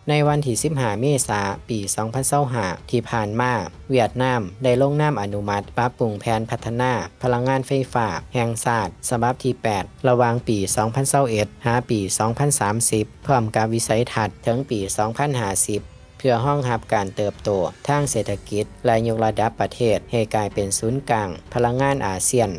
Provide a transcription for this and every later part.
ໃນວັນທີສິບຫ້າ ເມສາ ປີສອງພັນຊາວຫ້າ ທີ່ຜ່ານມາ, ຫວຽດນາມໄດ້ລົງນາມອະນຸມັດປັບປຸງແຜນພັດທະນາພະລັງງານໄຟຟ້າແຫ່ງຊາດ ສະບັບທີ ແປດ ລະຫວ່າງປີສອງພັນຊາວເອັດ ຫາປີສອງພັນສາມສິບ ພ້ອມກັບວິໄສທັດເຖິງປີສອງພັນຫ້າສິບ ເພື່ອຮອງຮັບການເຕີບໂຕທາງເສດຖະກິດ ແລະ ຍົກລະດັບປະເທດໃຫ້ກາຍເປັນສູນກາງພະລັງງານອາຊຽນ.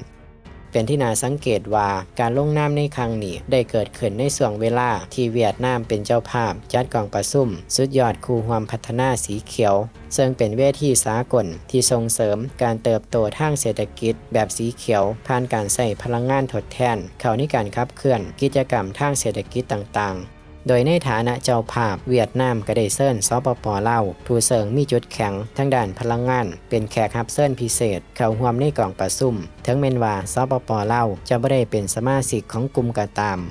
ເປັນທີ່ໜ້າສັງເກດວ່າ ການລົງນາມໃນຄັ້ງນີ້ໄດ້ເກີດຂຶ້ນໃນຊ່ວງເວລາທີ່ຫວຽດນາມເປັນເຈົ້າພາບຈັດກອງປະຊຸມສຸດຍອດຄູ່ຮ່ວມພັດທະນາສີຂຽວ, ເຊິ່ງເປັນເວທີສາກົນທີ່ສົ່ງເສີມການເຕີບໂຕທາງເສດຖະກິດແບບສີຂຽວ ຜ່ານການໃຊ້ພະລັງງານທົດແທນເຂົ້າໃນການຂັບເຄື່ອນກິດຈະກຳທາງເສດຖະກິດຕ່າງໆ. ໂດຍໃນຖານະເຈົ້າພາບ, ຫວຽດນາມກໍໄດ້ເຊີນ ສປປ ລາວ ຜູ້ເຊິ່ງມີຈຸດແຂງທາງດ້ານພະລັງງານ ເປັນແຂກຮັບເຊີນພິເສດເຂົ້າຮ່ວມໃນກອງປະຊຸມ, ເຖິງແມ່ນວ່າ ສປປ ລາວ ຈະບໍ່ໄດ້ເປັນສະມາຊິກຂອງກຸ່ມກໍຕາມ.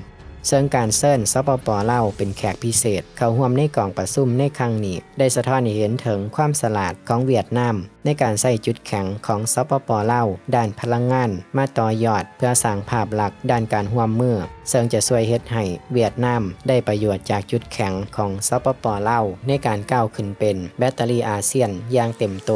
ເຊິ່ງການເຊີນ ສປປ ລາວ ເປັນແຂກພິເສດເຂົ້າຮ່ວມໃນກອງປະຊຸມໃນຄັ້ງນີ້ ໄດ້ສະທ້ອນໃຫ້ເຫັນເຖິງຄວາມສະຫຼາດຂອງຫວຽດນາມ ໃນການໃຊ້ຈຸດແຂງຂອງ ສປປ ລາວ ດ້ານພະລັງງານມາຕໍ່ຍອດ ເພື່ອສ້າງພາບລັກດ້ານການຮ່ວມມື, ເຊິ່ງຈະຊ່ວຍເຮັດໃຫ້ຫວຽດນາມໄດ້ປະໂຫຍດຈາກຈຸດແຂງຂອງ ສປປ ລາວ ໃນການກ້າວຂຶ້ນເປັນແບັດເຕີຣີອາຊຽນຢ່າງເຕັມໂຕ.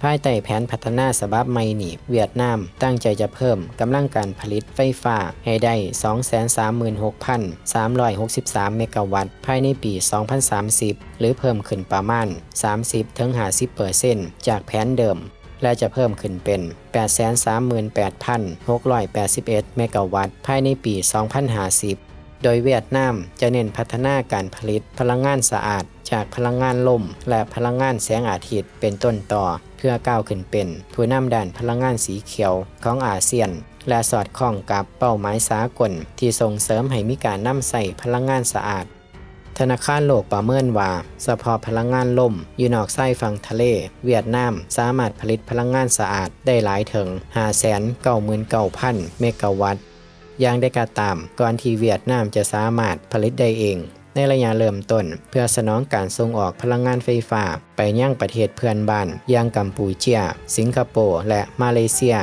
ພາຍໃຕ້ແຜນພັດທະນາສະບັບໃໝ່ນີ້, ຫວຽດນາມຕັ້ງໃຈຈະເພີ່ມກຳລັງການຜະລິດໄຟຟ້າໃຫ້ໄດ້ ສອງແສນສາມໝື່ນຫົກພັນສາມຮ້ອຍຫົກສິບສາມ ເມກາວັດ ພາຍໃນປີສອງພັນສາມສິບ ຫຼື ເພີ່ມຂຶ້ນປະມານສາມສິບເຖິງຫ້າສິບເປີເຊັນ ຈາກແຜນເດີມ ແລະ ຈະເພີ່ມຂຶ້ນເປັນ ແປດແສນສາມໝື່ນແປດພັນຫົກຮ້ອຍແປດສິບເອັດ ເມກາວັດ ພາຍໃນປີສອງພັນຫ້າສິບ ໂດຍຫວຽດນາມຈະເນັ້ນພັດທະນາການຜະລິດພະລັງງານສະອາດຈາກພະລັງງານລົມ ແລະ ພະລັງງານແສງອາທິດເປັນຕົ້ນຕໍ ເພື່ອກ້າວຂຶ້ນເປັນຜູ້ນຳດ້ານພະລັງງານສີຂຽວຂອງອາຊຽນ ແລະ ສອດຄ່ອງກັບເປົ້າໝາຍສາກົນທີ່ສົ່ງເສີມໃຫ້ມີການນຳໃຊ້ພະລັງງານສະອາດ. ທະນາຄານໂລກປະເມີນວ່າ ສະເພາະພະລັງງານລົມຢູ່ນອກຊາຍຝັ່ງທະເລ, ຫວຽດນາມສາມາດຜະລິດພະລັງງານສະອາດໄດ້ຫຼາຍເຖິງຫ້າແສນເກົ້າໝື່ນເກົ້າພັນເມກາວັດ. ຢ່າງໃດກໍຕາມ, ກ່ອນທີ່ຫວຽດນາມຈະສາມາດຜະລິດໄດ້ເອງໃນໄລຍະເລີ່ມຕົ້ນ ເພື່ອສະໜອງການສົ່ງອອກພະລັງງານໄຟຟ້າໄປຍັງປະເທດເພື່ອນບ້ານ ຢ່າງກຳປູເຈຍ, ສິງກະໂປ ແລະ ມາເລເຊຍ,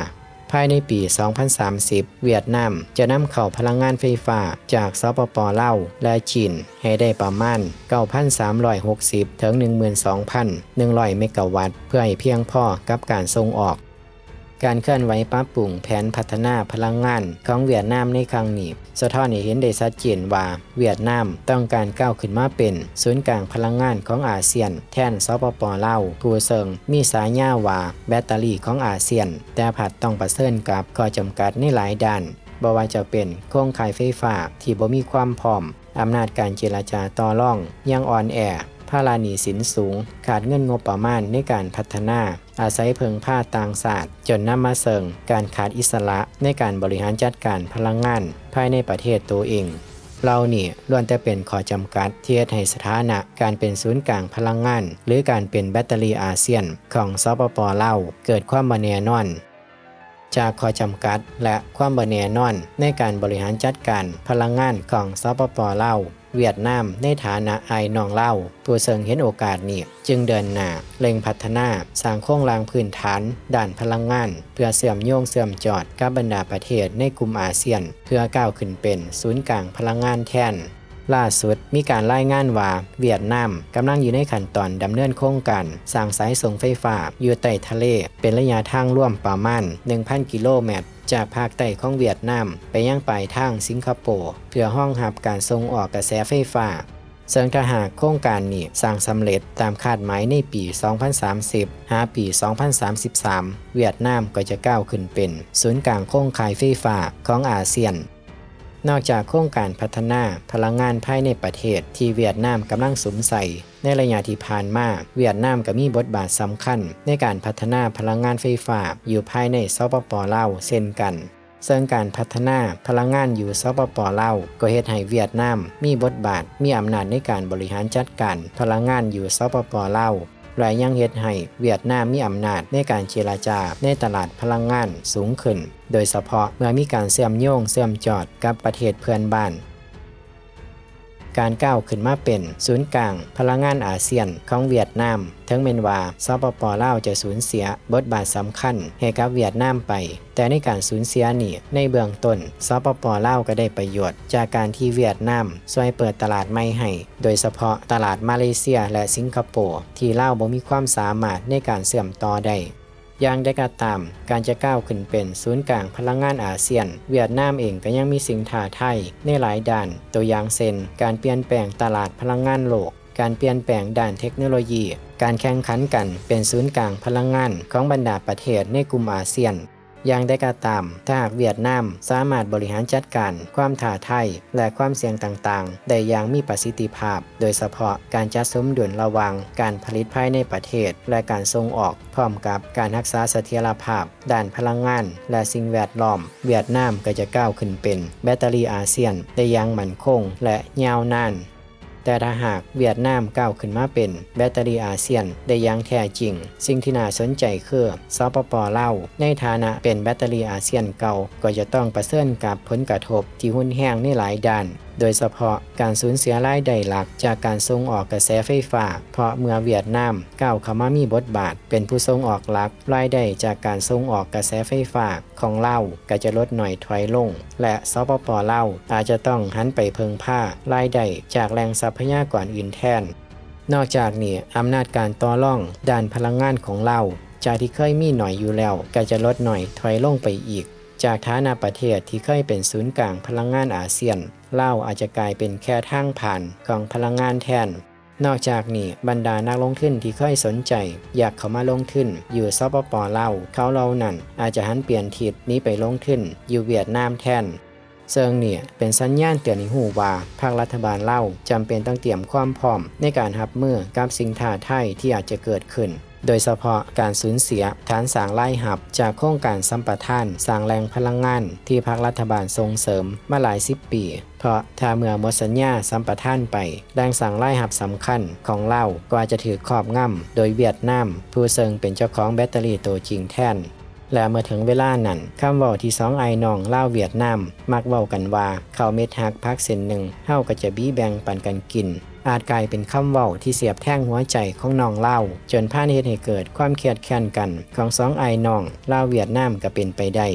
ພາຍໃນປີສອງພັນສາມສິບ ຫວຽດນາມຈະນຳເຂົ້າພະລັງງານໄຟຟ້າຈາກ ສປປ ລາວ ແລະ ຈີນ ໃຫ້ໄດ້ປະມານເກົ້າພັນສາມຮ້ອຍຫົກສິບເຖິງໜຶ່ງໝື່ນສອງພັນໜຶ່ງຮ້ອຍເມກາວັດ ເພື່ອໃຫ້ພຽງພໍກັບການສົ່ງອອກ. ການເຄື່ອນໄຫວປັບປຸງແຜນພັດທະນາພະລັງງານຂອງຫວຽດນາມໃນຄັ້ງນີ້ ສະທ້ອນໃຫ້ເຫັນໄດ້ຊັດເຈນວ່າ ຫວຽດນາມຕ້ອງການກ້າວຂຶ້ນມາເປັນສູນກາງພະລັງງານຂອງອາຊຽນ ແທນ ສປປ ລາວ ຜູ້ເຊິ່ງມີສາຍາວ່າແບັດເຕີຣີຂອງອາຊຽນ, ແຕ່ພັດຕ້ອງປະເຊີນກັບຂໍ້ຈຳກັດໃນຫຼາຍດ້ານ, ບໍ່ວ່າຈະເປັນໂຄງຂ່າຍໄຟຟ້າທີ່ບໍ່ມີຄວາມພ້ອມ, ອຳນາດການເຈລະຈາຕໍ່ລອງຍັງອ່ອນແອ, ພາລະໜີ້ສິນສູງ, ຂາດເງິນງົບປະມານໃນການພັດທະນາ, ອາໄສເພິ່ງພາຕ່າງຊາດ, ຈົນນຳມາເຊິ່ງການຂາດອິດສະຫຼະໃນການບໍລິຫານຈັດການພະລັງງານພາຍໃນປະເທດໂຕເອງ. ເຫຼົ່ານີ້ລ້ວນແຕ່ເປັນຂໍ້ຈຳກັດທີ່ເຮັດໃຫ້ສະຖານະການເປັນສູນກາງພະລັງງານ ຫຼື ການເປັນແບັດເຕີຣີອາຊຽນຂອງ ສປປ ລາວ ເກີດຄວາມບໍ່ແນ່ນອນ. ຈາກຂໍ້ຈຳກັດ ແລະ ຄວາມບໍ່ແນ່ນອນໃນການບໍລິຫານຈັດການພະລັງງານຂອງ ສປປ ລາວ, ຫວຽດນາມໃນຖານະອ້າຍນ້ອງລາວ ຜູ້ເຊິ່ງເຫັນໂອກາດນີ້ ຈຶ່ງເດີນໜ້າເລັ່ງພັດທະນາສ້າງໂຄງລ່າງພື້ນຖານດ້ານພະລັງງານ ເພື່ອເຊື່ອມໂຍງເຊື່ອມຈອດກັບບັນດາປະເທດໃນກຸ່ມອາຊຽນ ເພື່ອກ້າວຂຶ້ນເປັນສູນກາງພະລັງງານແທນ. ລ່າສຸດມີການລາຍງານວ່າ ຫວຽດນາມກຳລັງຢູ່ໃນຂັ້ນຕອນດຳເນີນໂຄງການສ້າງສາຍສົ່ງໄຟຟ້າຢູ່ໃຕ້ທະເລ ເປັນໄລຍະທາງລວມປະມານໜຶ່ງພັນກິໂລແມັດ ຈາກພາກໃຕ້ຂອງຫວຽດນາມໄປຍັງປາຍທາງສິງກະໂປ ເພື່ອຮອງຮັບການສົ່ງອອກກະແສໄຟຟ້າ. ເຊິ່ງຖ້າຫາກໂຄງການນີ້ສ້າງສຳເລັດຕາມຄາດໝາຍໃນປີສອງພັນສາມສິບ ຫາປີສອງພັນສາມສິບສາມ ຫວຽດນາມກໍຈະກ້າວຂຶ້ນເປັນສູນກາງໂຄງຂ່າຍໄຟຟ້າຂອງອາຊຽນ. ນອກຈາກໂຄງການພັດທະນາພະລັງງານພາຍໃນປະເທດທີ່ຫວຽດນາມກຳລັງສຸມໃສ່, ໃນໄລຍະທີ່ຜ່ານມາ, ຫວຽດນາມກໍມີບົດບາດສຳຄັນໃນການພັດທະນາພະລັງງານໄຟຟ້າຢູ່ພາຍໃນ ສປປ ລາວ ເຊັ່ນກັນ. ເຊິ່ງການພັດທະນາພະລັງງານຢູ່ ສປປ ລາວ ກໍເຮັດໃຫ້ຫວຽດນາມມີບົດບາດ, ມີອຳນາດໃນການບໍລິຫານຈັດການພະລັງງານຢູ່ ສປປ ລາວ ແລະ ຍັງເຮັດໃຫ້ຫວຽດນາມມີອຳນາດໃນການເຈລະຈາໃນຕະຫຼາດພະລັງງານສູງຂຶ້ນ, ໂດຍສະເພາະເມື່ອມີການເຊື່ອມໂຍງເຊື່ອມຈອດກັບປະເທດເພື່ອນບ້ານ. ການກ້າວຂຶ້ນມາເປັນສູນກາງພະລັງງານອາຊຽນຂອງຫວຽດນາມ, ເຖິງແມ່ນວ່າ ສປປ ລາວ ຈະສູນເສຍບົດບາດສຳຄັນໃຫ້ກັບຫວຽດນາມໄປ, ແຕ່ໃນການສູນເສຍນີ້ ໃນເບື້ອງຕົ້ນ ສປປ ລາວ ກໍໄດ້ປະໂຫຍດຈາກການທີ່ຫວຽດນາມຊ່ວຍເປີດຕະຫຼາດໃໝ່ໃຫ້, ໂດຍສະເພາະຕະຫຼາດມາເລເຊຍ ແລະ ສິງກະໂປ ທີ່ລາວບໍ່ມີຄວາມສາມາດໃນການເຊື່ອມຕໍ່ໄດ້. ຢ່າງໃດກໍຕາມ, ການຈະກ້າວຂຶ້ນເປັນສູນກາງພະລັງງານອາຊຽນ, ຫວຽດນາມເອງກໍຍັງມີສິ່ງທ້າທາຍໃນຫຼາຍດ້ານ, ຕົວຢ່າງເຊັ່ນ ການປ່ຽນແປງຕະຫຼາດພະລັງງານໂລກ, ການປ່ຽນແປງດ້ານເທັກໂນໂລຢີ, ການແຂ່ງຂັນກັນເປັນສູນກາງພະລັງງານຂອງບັນດາປະເທດໃນກຸ່ມອາຊຽນ. ຢ່າງໃດກໍຕາມ, ຖ້າຫາກຫວຽດນາມສາມາດບໍລິຫານຈັດການຄວາມທ້າທາຍ ແລະ ຄວາມສ່ຽງຕ່າງໆໄດ້ຢ່າງມີປະສິດທິພາບ, ໂດຍສະເພາະການຈັດສົມດຸນລະຫວ່າງການຜະລິດພາຍໃນປະເທດ ແລະ ການສົ່ງອອກ, ພ້ອມກັບການຮັກສາສະຖຽນລະພາບດ້ານພະລັງງານ ແລະ ສິ່ງແວດລ້ອມ, ຫວຽດນາມກໍຈະກ້າວຂຶ້ນເປັນແບັດເຕີຣີອາຊຽນໄດ້ຢ່າງໝັ້ນຄົງ ແລະ ຍາວນານ. ແຕ່ຖ້າຫາກຫວຽດນາມກ້າວຂຶ້ນມາເປັນແບັດເຕີຣີອາຊຽນໄດ້ຢ່າງແທ້ຈິງ, ສິ່ງທີ່ໜ້າສົນໃຈຄື ສປປ ລາວ ໃນຖານະເປັນແບັດເຕີຣີອາຊຽນເກົ່າ ກໍຈະຕ້ອງປະເຊີນກັບຜົນກະທົບທີ່ຮຸນແຮງໃນຫຼາຍດ້ານ, ໂດຍສະເພາະການສູນເສຍລາຍໄດ້ຫຼັກຈາກການສົ່ງອອກກະແສໄຟຟ້າ, ເພາະເມື່ອຫວຽດນາມກ້າວເຂົ້າມາມີບົດບາດເປັນຜູ້ສົ່ງອອກຫຼັກ, ລາຍໄດ້ຈາກການສົ່ງອອກກະແສໄຟຟ້າ ຂອງລາວກໍຈະລົດໜ້ອຍຖອຍລົງ ແລະ ສປປ ລາວ ອາດຈະຕ້ອງຫັນໄປເພິ່ງພາລາຍໄດ້ຈາກແຫຼ່ງຊັບພະຍາກອນອື່ນແທນ. ນອກຈາກນີ້, ອຳນາດການຕໍ່ລອງດ້ານພະລັງງານຂອງລາວ ຈາກທີ່ເຄີຍມີໜ້ອຍຢູ່ແລ້ວ ກໍຈະລົດໜ້ອຍຖອຍລົງໄປອີກ. ຈາກຖານະປະເທດທີ່ເຄີຍເປັນສູນກາງພະລັງງານອາຊຽນ, ລາວອາດຈະກາຍເປັນແຄ່ທາງຜ່ານຂອງພະລັງງານແທນ. ນອກຈາກນີ້, ບັນດານັກລົງທຶນທີ່ເຄີຍສົນໃຈຢາກເຂົ້າມາລົງທຶນຢູ່ ສປປ ລາວ ເຂົາເຫຼົ່ານັ້ນອາດຈະຫັນປ່ຽນທິດໜີໄປລົງທຶນຢູ່ຫວຽດນາມແທນ. ເຊິ່ງນີ້ເປັນສັນຍານເຕືອນໃຫ້ຮູ້ວ່າ ພັກລັດຖະບານລາວຈຳເປັນຕ້ອງຕຽມຄວາມພ້ອມໃນການຮັບມືກັບສິ່ງທ້າທາຍທີ່ອາດຈະເກີດຂຶ້ນ, ໂດຍສະເພາະການສູນເສຍຖານສ້າງລາຍຮັບຈາກໂຄງການສຳປະທານສ້າງແຫຼ່ງພະລັງງານທີ່ພັກລັດຖະບານສົ່ງເສີມມາຫຼາຍສິບປີ. ເພາະຖ້າເມື່ອໝົດສັນຍາສຳປະທານໄປ, ແຫຼ່ງສ້າງລາຍຮັບສຳຄັນຂອງລາວກໍອາດຈະຖືກຄອບງຳໂດຍຫວຽດນາມ, ຜູ້ເຊິ່ງເປັນເຈົ້າຂອງແບັດເຕີຣີໂຕຈິງແທນ. ແລະ ເມື່ອເຖິງເວລານັ້ນ, ຄຳເວົ້າທີ່ສອງອ້າຍນ້ອງລາວຫວຽດນາມມັກເວົ້າກັນວ່າ ເຂົ້າເມັດຫັກຜັກເສັ້ນໜຶ່ງ, ເຮົາກໍຈະບີແບ່ງປັນກັນກິນ, ອາດກາຍເປັນຄຳເວົ້າທີ່ສຽບແທງຫົວໃຈຂອງນ້ອງລາວ, ຈົນພາເຮັດໃຫ້ເກີດຄວາມຄຽດແຄ້ນກັນຂອງສອງອ້າຍນ້ອງລາວຫວຽດນາມກໍເປັນໄປໄດ້.